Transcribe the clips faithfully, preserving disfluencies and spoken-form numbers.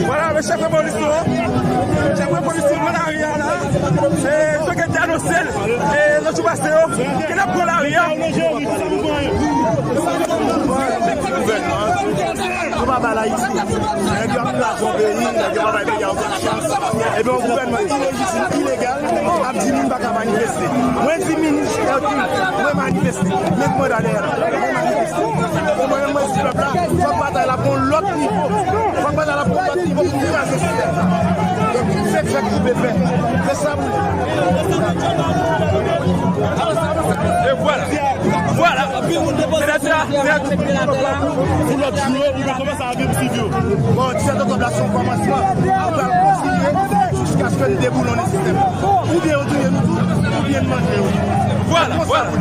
Vwala, men chèf polis nou an. Chèf polis nou an nan lari a la. E, jan ke te anonse l, e, nan jou pase yo, ke n ap pran lari a. Nou pa ba l Ayiti. Nèg yo ap kraze yon peyi, nèg yo pa bay peyi a okenn chans. Epi yon gouvènman ilejitim, ilegal, ap di moun pa ka manifeste. Mwen di minis Hercule, mwen manifeste. Met manda dèyè l. Mwen manifeste. E mwen menm, mwen di pèp la, fòk batay la pran yon lòt nivo. Fòk batay la pran yon lòt nivo pou kraze sistèm sa. Fèk, fèk, koupe, fè. Se sa pou nou. E vwala. Vwala. Se la, se la, se la. Pou lòt jou yo, pou yo kòmanse a viv sou yo. Bon, disèt oktòb la, se yon kòmansman. Apre, l kontinye jiskaske n deboulone sistèm nan. Oubyen yo touye nou tout, oubyen n manje yo. Vwala, vwala.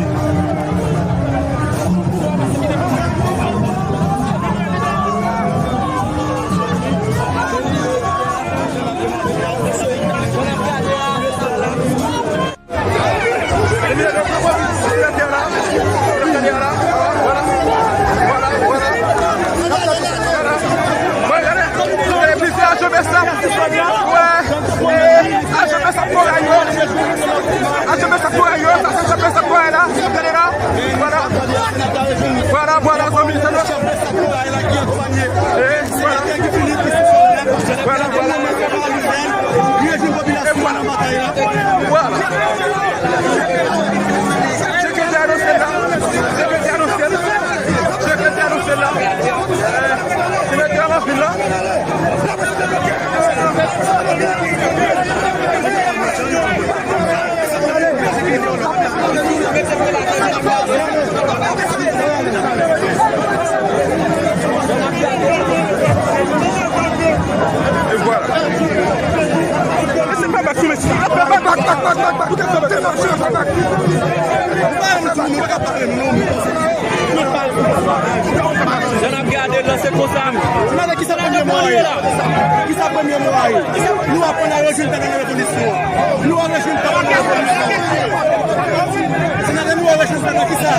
Vwala, vwala, zanmi, sa nou. Vwala, vwala. Vwala, vwala. E vwala. Vwala. Sekretè anonse la. Sekretè anonse la. Sekretè anonse la. Eh, sekretè anonse la. E vwala. Mesye, pa bak sou mesye. Bak, bak, bak. Jan n ap gade l lan, se konsa. Gade kisa premye mo a ye. Kisa premye mo a ye. Nou aprann nan rejim pandan revolisyon. Nou an rejim pandan revolisyon. Se nan nou an rejim pandan kisa?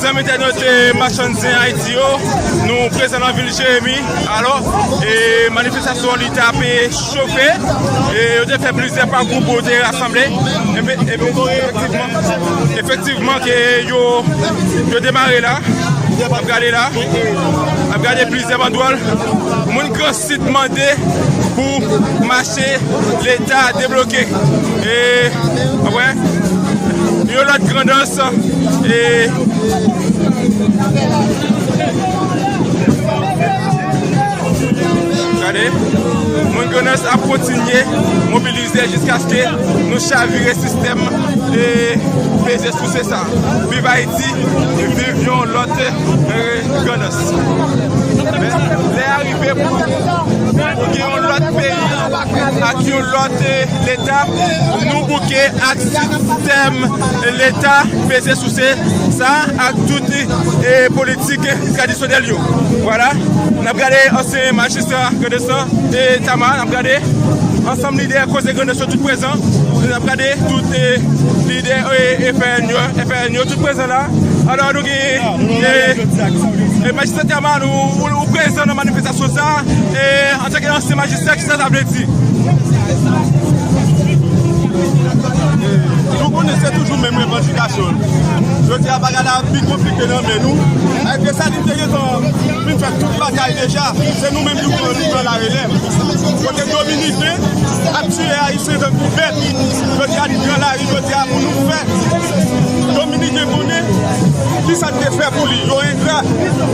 Zanmi entènot, eh, machann zen Ayiti yo, nou prezan nan vil Jeremi. Alò, eh, manifestasyon li t ap, eh, chofe. Eh, yo te fè plizyè pagou pou yo te rasanble. Epi, epi, efektivman, efektivman ke yo, yo demare la. Ap gade la. Ap gade plizyè bandwòl. Moun Gran Sid mande pou mache Leta debloke. E, w ap wè, yon lòt Grandans, e, gade, moun Grandans ap kontinye mobilize jiskaske nou chavire sistèm e peze souse sa. Viv Ayiti, viv yon lòt, e, Grandans. Men, lè a rive pou, pou gen yon lòt peyi ak yon lòt, eh, leta, nou bouke ak sistèm leta peze souse sa ak tout, eh, politik tradisyonèl yo. Vwala, n ap gade ansyen majistra Grandans lan, eh, Tama, n ap gade ansanm lidè koze Grandans yo tout prezan, n ap gade tout, eh, lidè, eh, F R N yo, F R N yo tout prezan la. Alò, nou gen, eh, eh, majistra Tama, nou, ou, ou prezan nan manifestasyon sa, eh, antanke ansyen majistra, kisa sa vle di? Nou konnen se toujou menm revandikasyon. Jodi a, bagay la pi konplike nan men nou. Avèk Desalin te gentan fin fè tout batay deja. Se nou menm ki pran, nou pran larelèv. Kote Dominiken ap tiye Ayisyen tankou bèt. Jodi a, li pran lari, jodi a, pou nou fè Dominiken konnen kisa n te fè pou li. Yo engra.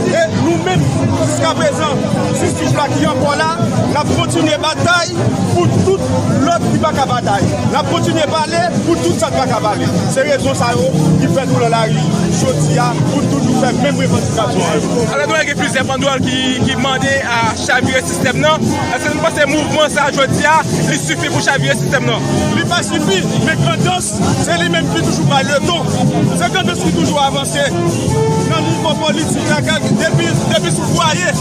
E nou menm, jiskaprezan, jistis la ki ankò la, n ap kontinye batay pou tout lòt ki pa ka batay. N ap kontinye pale pou tout sa k pa ka pale. Se rezon sa yo ki fè nou nan lari jodi a pou n toujou fè menm revandikasyon sa yo. Alò, nou wè gen plizyè bandwòl ki, ki mande a chavire sistèm nan. Èske nou panse mouvman sa jodi a, li sifi pou chavire sistèm nan? Li pa sifi, men Grandans, se li menm ki toujou bay leton. Se Grandans ki toujou avanse nan nivo politik la, depi, depi sou fwaye.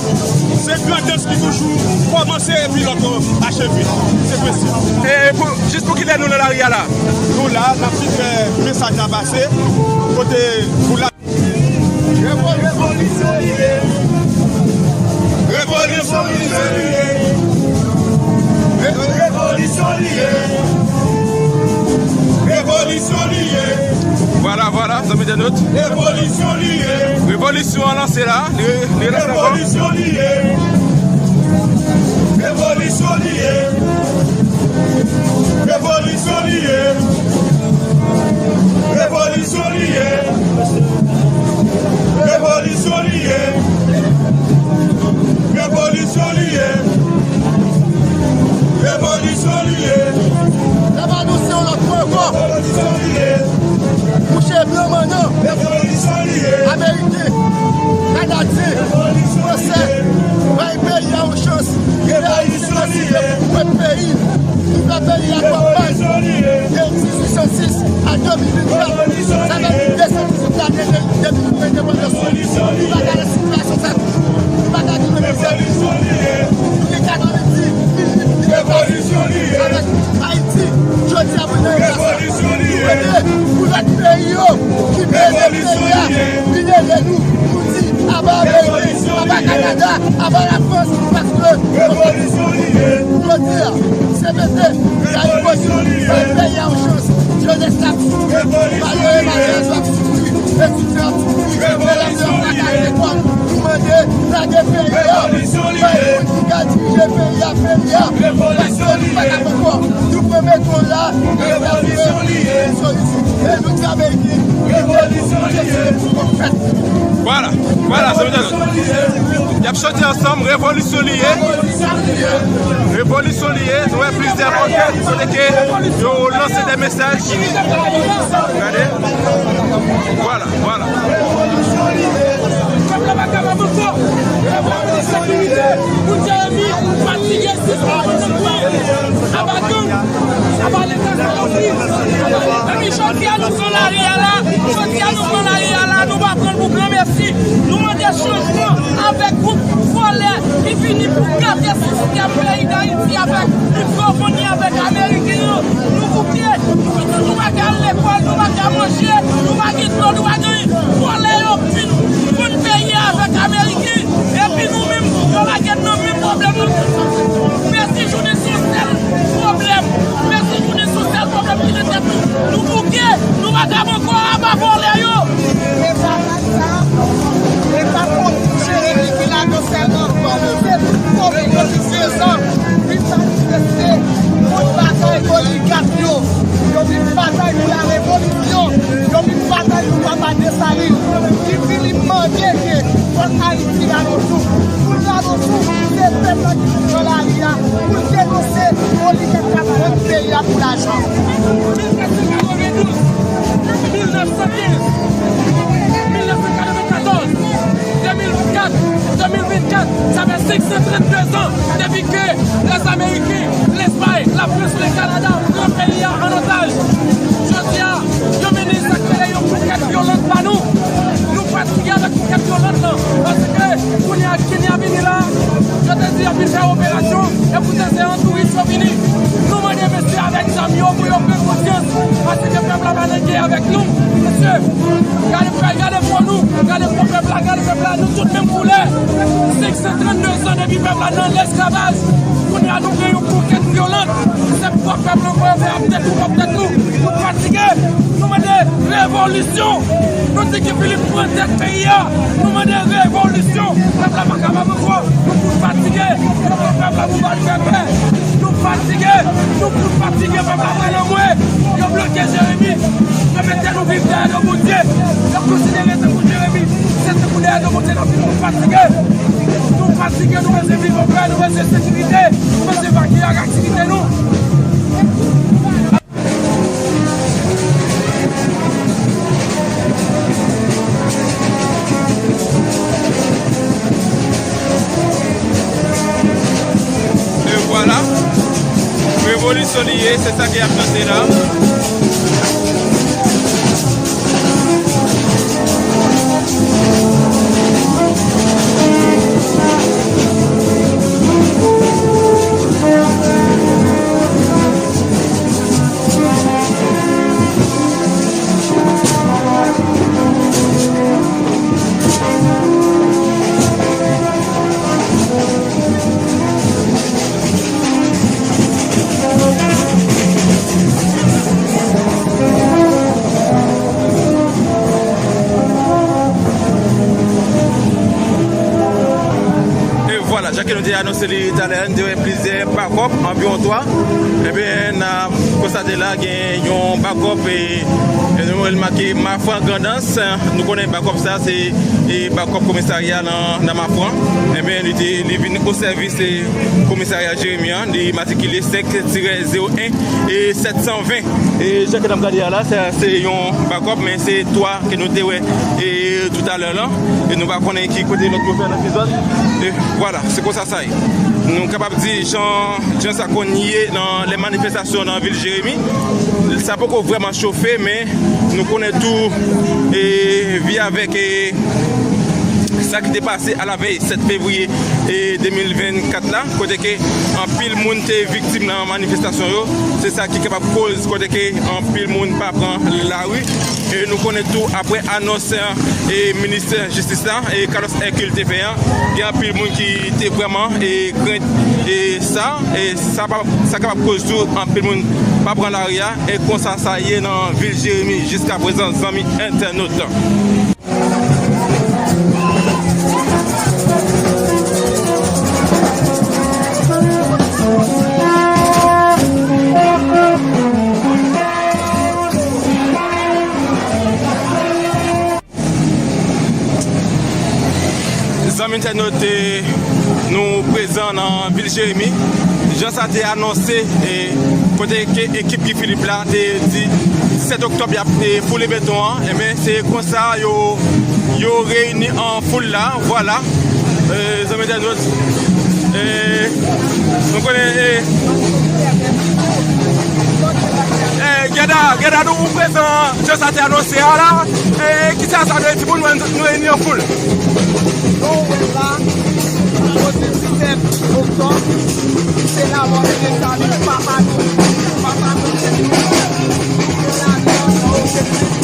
Se Grandans ki toujou kòmanse epi lòt yo acheve. Se prensip. E pou, jis pou kilè nou nan lari a la? Nou la, n ap vin fè mesaj la pase. Kote pou la. Revolisyon li ye. Revolisyon li ye. Re-, revolisyon li ye. Revolisyon li ye. Vwala, vwala, zanmi entènot. Revolisyon li ye. Revolisyon an lanse la. Li, li lanse ankò. Revolisyon li ye. Revolisyon li ye. Revolisyon li ye. Revolisyon li ye. Revolisyon li ye. Revolisyon li ye. Revolisyon li ye. N ap anonse yon lòt pwen ankò. Revolisyon li ye. Mouche blan mannan. Revolisyon li ye. Ameriken, Kanadyen, Fransè, bay peyi a yon chans. Revolisyon li ye. Peyi a Ayiti, pou pèp peyi. Nou fè peyi a twò mal. Revolisyon li ye. De dizuit san sis a de mil vennkat. Sa vle di de san dizuit lane de, depi nou pran endepandans. Nou pa ka nan sitiyasyon sa toujou. Nou pa ka gen menm sèvis. Nou gen katrevenndis mil lit ki depase avèk Ayiti. Jodi a, pou nou nan eta sa, nou rele pou lòt peyi yo ki peze peyi a vin ede nou, pou di aba Ameriken, aba Kanada, aba Lafrans, paske jodi a, se mete Ayiti, bay peyi a yon chans. Jezès ap soufri, malere, malere yo ap soufri, etidyan ap soufri, elèv yo pa ka al lekòl. Nou mande, lage peyi a, bay moun ki ka dirije peyi a, peyi a, paske nou pa kapab ankò. Nou pran metwo la, nou fè revolisyon isit, e nou di Ameriken, kite nou, kite nou fèt. Vwala, vwala, sa vle di, y ap soti ansanm, revolisyon li ye. Revolisyon li ye. Nou wè plizyè pòtèt kote ke yo lanse de mesaj. Gade. Vwala, vwala. Pèp la pa kapab ankò. Pèp la pa nan sekirite. Pou Jeremi fatige, sispann pran nan kwen. Aba gang, aba leta. Epi jodi a nou pran lari a la, jodi a nou pran lari a la, nou pa pran l pou granmesi. Nou mande chanjman avèk gwoup vòlè ki vini pou gate sistèm peyi Dayiti avèk moun GoFundMe avèk Ameriken yo. Nou bouke, nou pa ka al lekòl, nou pa ka manje, nou pa gen dlo, nou pa gen vòlè yo vin vann peyi a avèk Ameriken. Epi nou menm, yo lage n nan menm pwoblèm nan. Mèsi jounen se yon sèl pwoblèm. Mèsi jounen se yon sèl pwoblèm ki nan tèt nou. Nou bouke, nou pa kab ankò, aba vòlè yo. E pa sa, e pa kont Jeremi ki ladan sèlman. Se tout komin yo ki prezan. Vin sa Koute, se an touris yo vini. Nou mande mesye avèk zam yo pou yo pran konsyans, paske pèp la pa nan gè avèk nou. Mesye, gade frè, gade fò nou, gade fò pèp la, gade pèp la, nou tout menm koulè. Senk san trannde zan depi pèp la nan lesklavaj. Kounye a nou gen yon konkèt vyolan. Se pwòp pèp nou pou yo fè ap detwi pwòp tèt nou. Nou fatige. Nou mande revolisyon. Nou di Guy Philippe pran tèt peyi a. Nou mande revolisyon. Pèp la pa kapab ankò. Nou fout fatige. Yo pran pèp la pou ba l pèpè. Nou fatige. Nou fout fatige. Pèp la pran lanmwe. Yo bloke Jeremi. Yo mete nou viv dèyè do Bondye. Yo konsidere tankou Jeremi se tankou dèyè do Bondye n ap viv. Nou fatige. Nou fatige. Nou bezwen viv anpè. Nou bezwen sekirite. Nou bezwen vakye ak aktivite nou. E vwala. Revolisyon li ye, se sa ke y ap chante la. E vwala, jan ke nou te anonse li talè a, nou te wè plizyè bakòp, anviwon twa. Ebyen, n a konstate la gen yon bakòp e, e nou remake Mafran Grandans. Nou konnen bakòp sa se, e, bakòp komisarya nan, nan Mafran. Ebyen, li te, li vin o sèvis, e, komisarya Jeremi an. Li matrikile senk tirè zewo en e sèt san ven. E jan ke n ap gade a la, sa se yon bakòp, men se twa ke nou te wè, e, toutalè la. E nou pa konnen ki kote lòt yo fè nan ki zòn. E vwala, se konsa sa ye. Nou kapab di jan, jan sa konn ye nan lè manifestasyon nan vil Jeremi. Sa poko vrèman chofe, men nou konnen tou, e, vi avèk, e, sa ki te pase alavèy sèt fevriye, e, de mil vennkat la, kote ke anpil moun te viktim nan manifestasyon yo. Se sa ki kapab koz kote ke anpil moun pa pran lari. E nou konnen tou, apre anons, e, minis jistis la, e, Carlos Hercule te fè an, gen anpil moun ki te vrèman, e, krent, e, sa, e, sa pa, sa kapab koz tou anpil moun pa pran lari a, e konsa sa ye nan vil Jeremi jiskaprezan, zanmi entènot. Zanmi entènot, e, nou prezan nan vil Jeremi. Jan sa te anonse, e, kote ke ekip Guy Philippe la te di disèt oktòb y ap, e, foule beton an, ebyen, se konsa yo, yo reyini an foul la, vwala. E, zanmi entènot, e, nou konnen, e, e, Gèda, Gèda, nou prezan, jan sa te anonse a la, e, kisa sa vle di pou nou, nou reyini an foul? Nou wè la, kote disèt oktòb, se la mò de Desalin, papa nou, papa nou, se nou, se la mò, nou, se nou.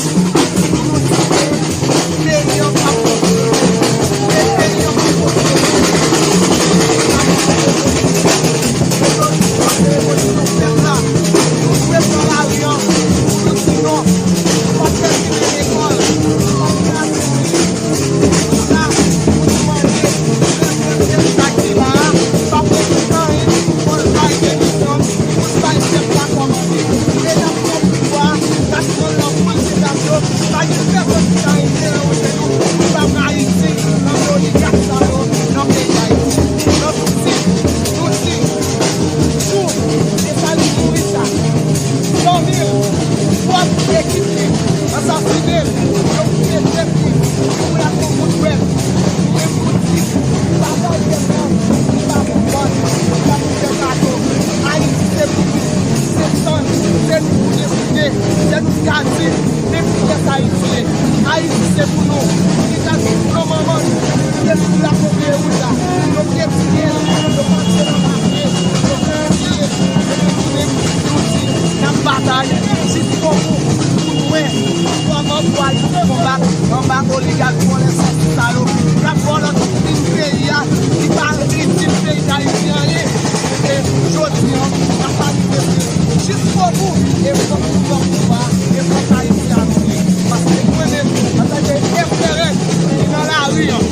Jiskobou, e fòk nou pran pouvwa, e fòk Ayiti anile. Paske mwen menm, antanke F R N ki nan lari an,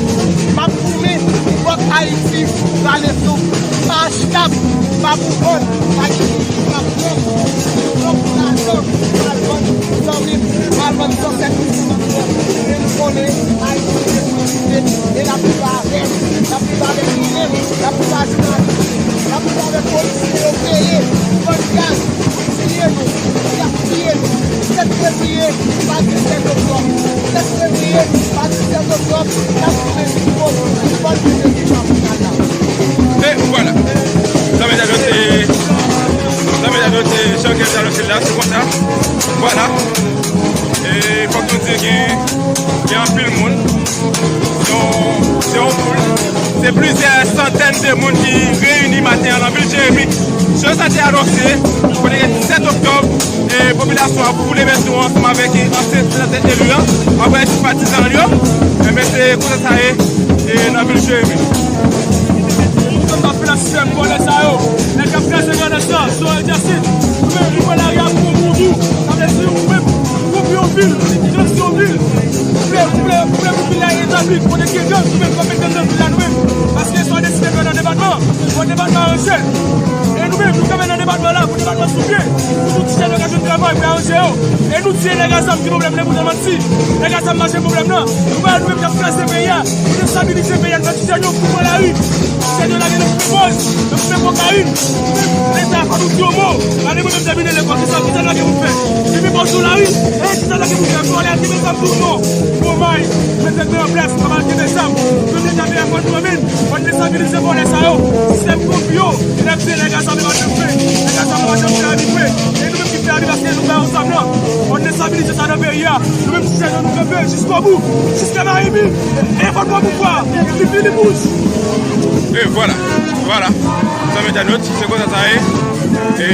m ap goumen pou fòk Ayiti rale souf, pa H K, pa pou vann, pa ki pou pa pou vann, pou lajan, pou al vann zanmi m, pou al vann zansèt nou. E nou konnen Ayiti se nou ki kite, e n ap viv avè l, n ap viv avèk nou menm, n ap viv avèk jounalis, n ap viv avèk polisye yo peye, vann gaz, tiye nou, y ap tiye nou. Sèt fevriye, pa disèt oktòb. Sèt fevriye, pa disèt oktòb, n ap goumen jiskobou, fò n rive viktwa final la. E vwala. Sa mèt a note, sa mèt a note, Jean Guy Dalocin la, se konsa. Vwala. E fòk nou di gen, gen anpil moun. Se yon, se yon foul. Se plizyè santèn de moun ki reyini maten an nan vil Jeremi. Jan sa te anonse, kote gen disèt oktòb, e popilasyon an ap foule beton ansanm avèk ansyen senatè eli an, avèk patizan li yo. Enben, se konsa sa ye, e nan vil Jeremi. Tout ap fè nan sistèm vòlè sa yo. Nèg k ap kraze grandans lan, Sorel Justin. Nou menm, nou pran lari a pou bon bout. Sa vle di, nou menm, Poupyon vil, Jansyon vil, vle, vle, vle pou vil la etabli, kote gen gang, nou menm, nou ap met gang nan vil la, nou menm. Paske sa w deside fè nan depatman, fò depatman an ranje. E nou menm, nou kanpe nan depatman la, pou depatman sou pye, pou tout ti jèn yo ka jwenn travay, pou y aranje yo. E nou di se nèg a zam ki pwoblèm nan, pou nou manti. Nèg a zam mache pwoblèm nan. Nou pa nou menm k ap kraze peyi a, pou destabilize peyi a, nou mèt jèn yo pou pran lari. Jèn yo lage nan koupe bòz, nan koupe kokayin. Leta fò nou di yon mo. Gade mwen menm dèmine lekòl, kisa, kisa n lage pou fè? Kenbe bòz sou lari? E kisa n lage pou fè? Vòlè, kenbe zam tou non. Bon may, mete tèt nan plas, nou pa kenbe zam. Premye zam e fò nou anmenn, fò n destabilize vòlè sa yo. Sistèm konp yo, e n ap di nèg a zam yo pa janm fè. Nèg a zam yo pa janm fè anyen vre. E nou menm ki fè anyen paske nou ba yo zam nan. Fò n destabilize sa nan peyi a. Nou menm jèn yo nou kanpe jiskobou, jiska Marimi. E fò n pran pouvwa. Li fini bouch. E vwala, vwala. Zanmi entènot, se konsa sa ye. E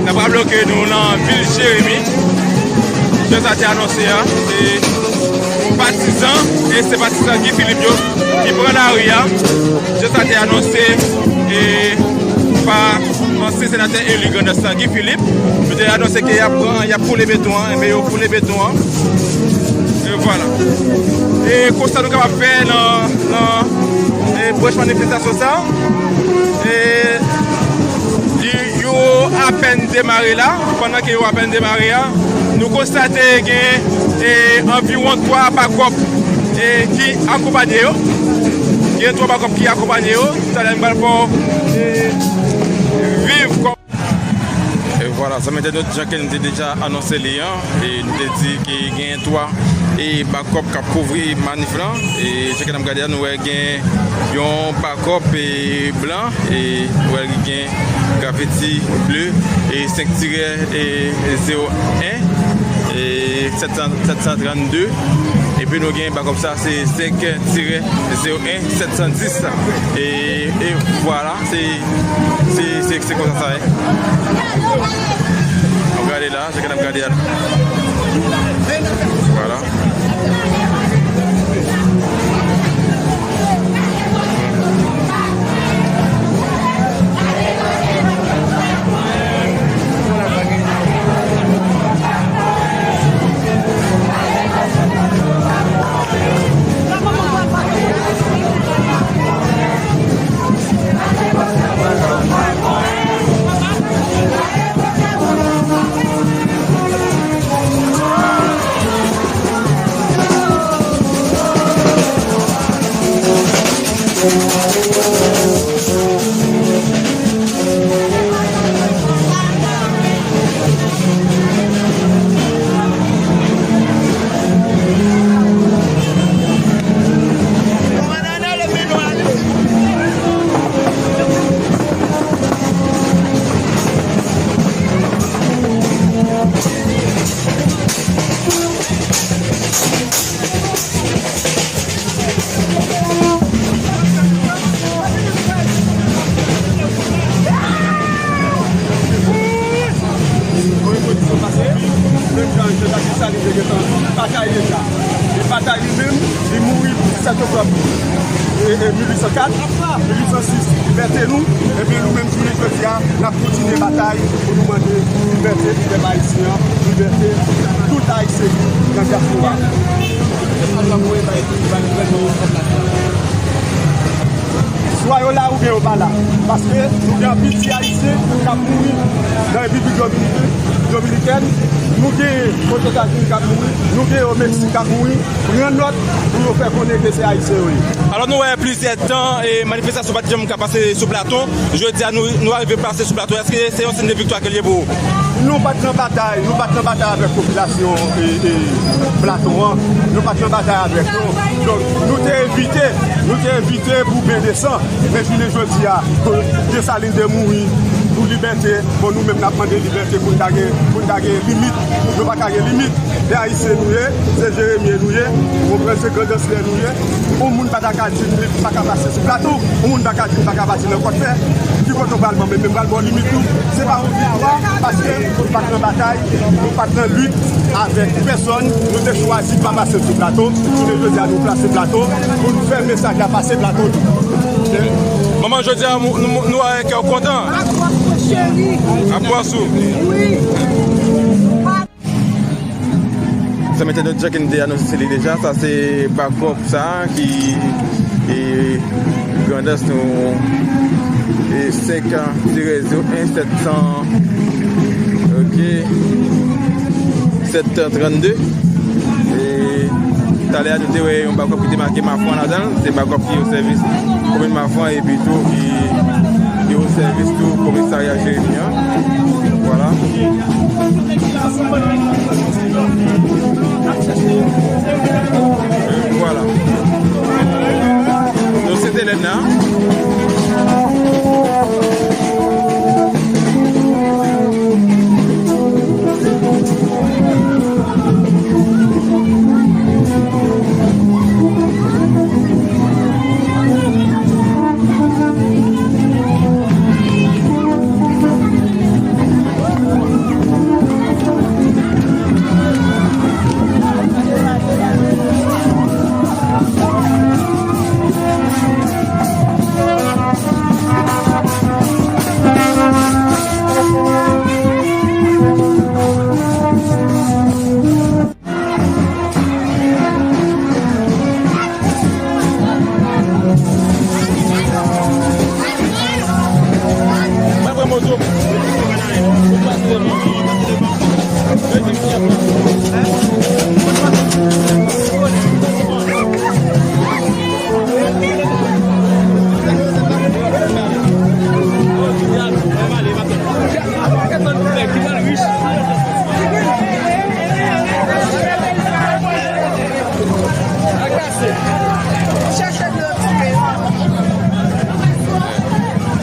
n ap raple ke nou nan vil Jeremi. Jan sa te anonse a, se patizan, e se patizan Guy Philippe yo ki pran lari a. Jan sa te anonse, e pa ansyen senatè eli Grandans lan, Guy Philippe. Yo te anonse ke y ap pran, y ap foule beton an, enben yo foule beton an. E vwala. E konsa nou kapab fè nan, nan, e, branch manifestasyon sa. E li, yo apèn demare la. Pandan ke yo apèn demare a, nou konstate gen, e, anviwon twa bakòp, e, ki akonpanye yo. Gen twa bakòp ki akonpanye yo. Talè m pral fè w, e, viv kò- E vwala, zanmi entènot, jan ke nou te deja anonse li an, e nou te di ke gen twa, e, bakòp k ap kouvri manif lan. E jan ke n ap gade a, nou wè gen yon bakòp, e, blan, e nou wè li gen grafiti ble, e senk tirè, e zewo en, e sèt san, sèt san trannde. Epi nou gen bakòp sa, se senk tirè zewo en sèt san dis. E, e vwala, se, se, se, se konsa sa ye. N ap gade la, se ke n ap gade a. Vwala. Menm jan Jean Jacques Dessalines te gentan batay deja. Li batay li menm, li mouri disèt oktòb. E E, e, mil uit san kat, mil uit san sis, libète nou, ebyen nou menm jounen jodi a, n ap kontinye batay pou nou mande libète pou pèp ayisyen an, libète tout ayisyen ki nan dyaspora. Swa yo la oubyen yo pa la, paske nou gen anpil ti ayisyen k ap mouri nan Repiblik Dominiken, Dominikèn, nou gen Ozetazini k ap mouri, nou gen yo Meksik k ap mouri, pran nòt pou yo fè konnen ke se ayisyen yo ye. Alò, nou wè plizyè tan e manifestasyon pa t janm ka pase sou Platon. Jodi a, nou, nou arive pase sou Platon. Èske se yon siy de viktwa ke l ye pou ou? Nou pa t nan batay, nou pa t nan batay avèk popilasyon e, e, Platon an. Nou pa t nan batay avèk yo. Donk, nou te envite, nou te envite pou ben de san. Men jounen jodi a, Desalin te mouri pou libète. Bon, nou menm n ap mande libète pou n ta gen, pou n ta gen limit. Nou pa ka gen limit. Se ayisyen nou ye, se jeremyen nou ye, ou konprann, se grandanslè nou ye. Yon moun pa ta ka di m li pa ka pase sou Platon, yon moun pa ka di m pa ka pase nan Kòtfè. Ki kote w pral ban m, men m pral ba w limit ou. Se pa yon viktwa, paske nou pa t nan batay, nou pa t nan lit avèk pèsonn, nou te chwazi pa pase sou Platon. Jounen jodi a, nou plase Platon pou nou fè mesaj la pase Platon tou. Oke? Manman, jodi a, nou, nou, nou wè kè w kontan. Ap bwè sou. Zanmi entènot, jan ke n te anonse li deja, sa se bakòp sa ki, e, Grandans nou, e, senk tirè zewo en sèt san, oke, sèt trannde. E, talè a nou te wè yon bakòp ki te make Mafran ladan l, se bakòp ki o sèvis komin Mafran epi tou ki, ki o sèvis tou komisarya Jeremi an. Vwala. Vwala. Nou se Delèn nan.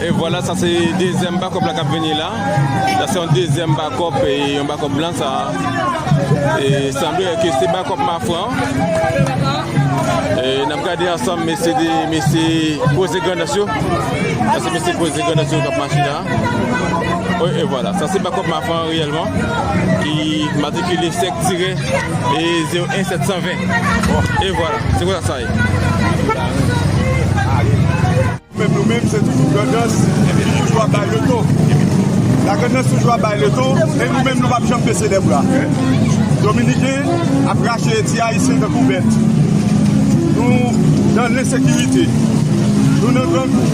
E vwala, sa se dezyèm bakòp la k ap vini la. Sa se yon dezyèm bakòp, e yon bakòp blan sa. E sanble ke se bakòp Mafran. E n ap gade ansanm, mesye de, mesye Koze Grandans yo. Sa se mesye Koze Grandans yo k ap mache la. Wi, e vwala. Sa se bakòp Mafran reyèlman ki matrikile senk tirè e zewo en sèt san ven. E vwala. Se konsa sa ye. Menm nou menm, se toujou Grandans ki toujou ap bay leton. Lagrandans toujou ap bay leton, e nou menm, nou p ap janm bese lèbra. Dominiken ap rache ti Ayisyen tankou bèt. Nou nan lensekirite. Nou nan grangou.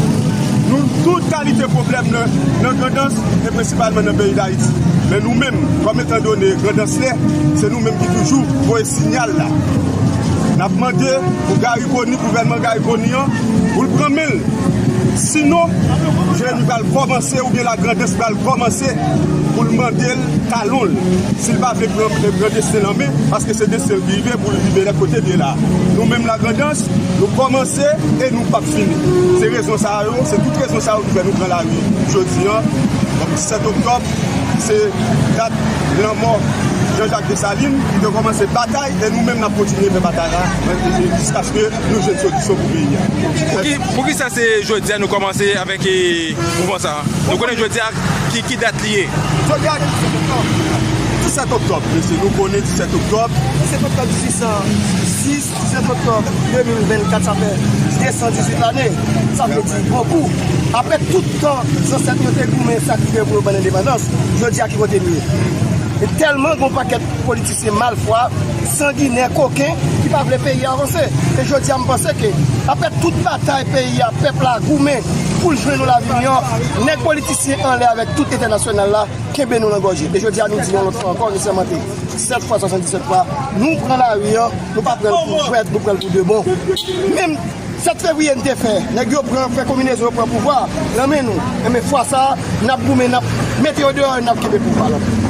Nou tout kalite pwoblèm nan, nan Grandans, e prensipalman nan peyi Dayiti. Men nou menm, kòm etan done Grandanslè, se nou menm ki toujou voye sinyal la. N ap mande pou Garry Conille, gouvènman Garry Conille an, pou l pran men l. Sinon, Jeremi pral kòmanse, oubyen Lagrandans pral kòmanse pou l mande l talon l. Si l pa vle pran, pran desten l an men, paske se desten l ki rive pou l rive lè kote l ye la. Nou menm Lagrandans, nou kòmanse e nou p ap fini. Se rezon sa yo, se tout rezon sa yo ki fè nou pran lari jodi an. Donk, disèt oktòb, se dat lanmò Jean-Jacques Dessalines, ki te kòmanse batay, e nou menm n ap kontinye fè batay la, jiskaske nou jwenn solisyon pou peyi a. Pou ki, pou ki sa se jodi a nou kòmanse avèk, e, mouvman sa a? Nou konnen jodi a, ki, ki dat li ye? Jodi a, disèt oktòb. Disèt oktòb, mesye, nou konnen disèt oktòb. Disèt oktòb, sis san sis, disèt oktòb de mil vennkat, sa fè de san dizuit lane, sa vle di bokou. Apre tout tan zansèt yo te goumen, sakrifiye pou yo ban n endepandans, jodi a ki kote nou ye? E tèlman gen yon pakèt politisyen malfwa, sanginè, koken, ki pa vle peyi a avanse. E jodi a, m panse ke, apre tout batay peyi a, pèp la goumen pou l jwenn yon lavi miyò, nèg politisyen anlè avèk tout entènasyonal la kenbe nou nan gòje. E jodi a, nou di yon lòt fwa ankò, nou sèmante sèt fwa, swasanndisèt fwa, nou pran lari a, nou pa pran l pou jwèt, nou pran l pou de bon. Menm sèt fevriye n te fè, nèg yo pran, fè konbinezon, yo pran pouvwa nan men nou. Enben fwa sa a, n ap goumen, n ap mete yo deyò, n ap kenbe pouvwa la.